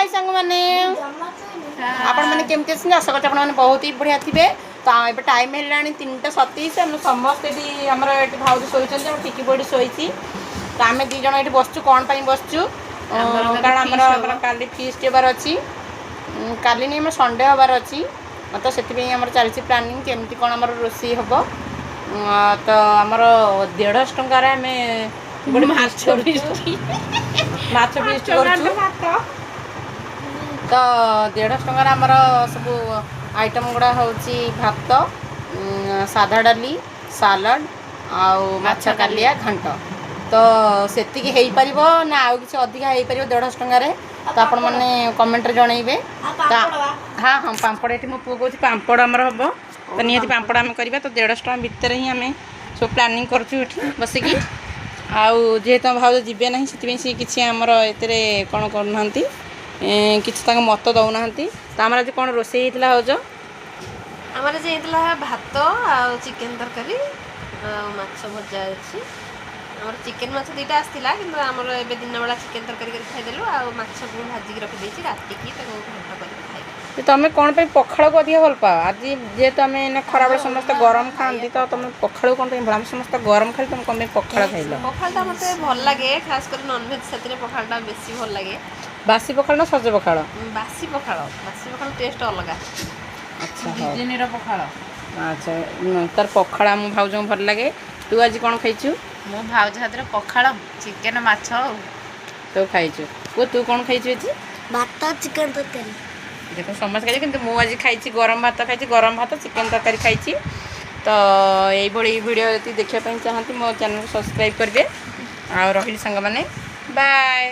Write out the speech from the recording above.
High ସାଙ୍ଗମାନେ, ଆପଣମାନେ କେମିତି ଅଛନ୍ତି? ଆଶା କରୁଛି ଆପଣମାନେ ବହୁତ ହି ବଢ଼ିଆ ଥିବେ। ତ ଏବେ ଟାଇମ୍ ହେଲାଣି 3ଟା 27। ଆମେ ସମସ୍ତେ ଏଠି, ଆମର ଏଠି ଭାଉଜ ଶୋଇଛନ୍ତି, ଆମ ଟିକି ବୋଉ ଏଠି ଶୋଇଛି। ତ ଆମେ ଦୁଇ ଜଣ ଏଠି ବସିଛୁ। କ'ଣ ପାଇଁ ବସିଛୁ? କାରଣ ଆମର ଆମର କାଲି ଫିଷ୍ଟ ହେବାର ଅଛି। କାଲି ନେଇ ଆମର ସଣ୍ଡେ ହେବାର ଅଛି। ତ ସେଥିପାଇଁ ଆମର ଚାଲିଛି ପ୍ଲାନିଂ, କେମିତି କ'ଣ ଆମର ରୋଷେଇ ହେବ। ତ ଆମର 150 ଟଙ୍କାରେ ଆମେ ଗୋଟେ ମାଛ ମାଛ ଫିଷ୍ଟ କରୁଛୁ। ତ 150 ଟଙ୍କାରେ ଆମର ସବୁ ଆଇଟମ୍ ଗୁଡ଼ା ହେଉଛି ଭାତ, ସାଧା ଡାଲି, ସାଲାଡ଼ ଆଉ ମାଛ କାଲିଆ, ଘାଣ୍ଟ। ତ ସେତିକି ହେଇପାରିବ ନା ଆଉ କିଛି ଅଧିକା ହେଇପାରିବ 150 ଟଙ୍କାରେ? ତ ଆପଣମାନେ କମେଣ୍ଟରେ ଜଣେଇବେ। ତ ହଁ, ପାମ୍ପଡ଼ ଏଠି ମୋ ପୁଅ କହୁଛି ପାମ୍ପଡ଼ ଆମର ହେବ। ତ ନିହାତି ପାମ୍ପଡ଼ ଆମେ କରିବା। ତ 150 ଟଙ୍କା ଭିତରେ ହିଁ ଆମେ ସବୁ ପ୍ଲାନିଂ କରୁଛୁ ଏଠି ବସିକି। ଆଉ ଯେହେତୁ ଆମ ଭାଉଜ ଯିବେ ନାହିଁ, ସେଥିପାଇଁ ସେ କିଛି ଆମର ଏଥିରେ କ'ଣ କରୁନାହାନ୍ତି, କିଛି ତାଙ୍କ ମତ ଦେଉନାହାନ୍ତି। ତ ଆମର ଆଜି କ'ଣ ରୋଷେଇ ହେଇଥିଲା ଭାଉଜ? ଆମର ଆଜି ହେଇଥିଲା ଭାତ ଆଉ ଚିକେନ ତରକାରୀ ଆଉ ମାଛ ଭଜା ଅଛି। ଆମର ଚିକେନ ମାଛ ଦୁଇଟା ଆସିଥିଲା, କିନ୍ତୁ ଆମର ଏବେ ଦିନ ବେଳା ଚିକେନ ତରକାରୀ କରି ଖାଇଦେଲୁ ଆଉ ମାଛକୁ ମୁଁ ଭାଜିକି ରଖିଦେଇଛି, ରାତିକି ତାକୁ ଘାଣ୍ଟ କରିକି ଖାଇବୁ। ଯେ ତମେ କ'ଣ ପାଇଁ ପଖାଳକୁ ଅଧିକା ଭଲ ପାଅ? ଆଜି ଯେହେତୁ ଆମେ ଏଇନା ଖରାବେଳେ ସମସ୍ତେ ଗରମ ଖାଆନ୍ତି, ତ ତମେ ପଖାଳକୁ କ'ଣ ପାଇଁ ଭଲ? ଆମେ ସମସ୍ତେ ଗରମ ଖାଇଲେ, ତମେ କ'ଣ ପାଇଁ ପଖାଳ ଖାଇଲ? ପଖାଳଟା ମୋତେ ଭଲ ଲାଗେ, ଖାସ କରି ନନଭେଜ ସାଥିରେ ପଖାଳଟା ବେଶୀ ଭଲ ଲାଗେ। ବାସି ପଖାଳ ନା ସଜ ପଖାଳ? ବାସି ପଖାଳ। ବାସି ପଖାଳ ଟେଷ୍ଟ ଅଲଗା। ଆଚ୍ଛା, ହଉ। ଦିନର ପଖାଳ। ଆଚ୍ଛା, ତାର ପଖାଳ ଆମ ଭାଉଜଙ୍କୁ ଭଲ ଲାଗେ। ତୁ ଆଜି କ'ଣ ଖାଇଛୁ? ମୁଁ ଭାଉଜ ହାତରେ ପଖାଳ, ଚିକେନ, ମାଛ ଆଉ ତୁ ଖାଇଛୁ। ପୁଅ, ତୁ କ'ଣ ଖାଇଛୁ ଆଜି? ଭାତ, ଚିକେନ ତରକାରୀ। ଦେଖ, ସମସ୍ତେ ଖାଇছে, କିନ୍ତୁ ମୁଁ ଆଜି ଖାଇଛି ଗରମ ଭାତ ଖାଇଛି। ଗରମ ଭାତ, ଚିକେନ ତରକାରୀ ଖାଇଛି। ତ ଏଇଭଳି ଭିଡ଼ିଓ ଯଦି ଦେଖିବା ପାଇଁ ଚାହାନ୍ତି, ମୋ ଚ୍ୟାନେଲକୁ ସବସ୍କ୍ରାଇବ୍ କରିବେ। ଆଉ ରହିଲି ସାଙ୍ଗମାନେ, ବାଏ।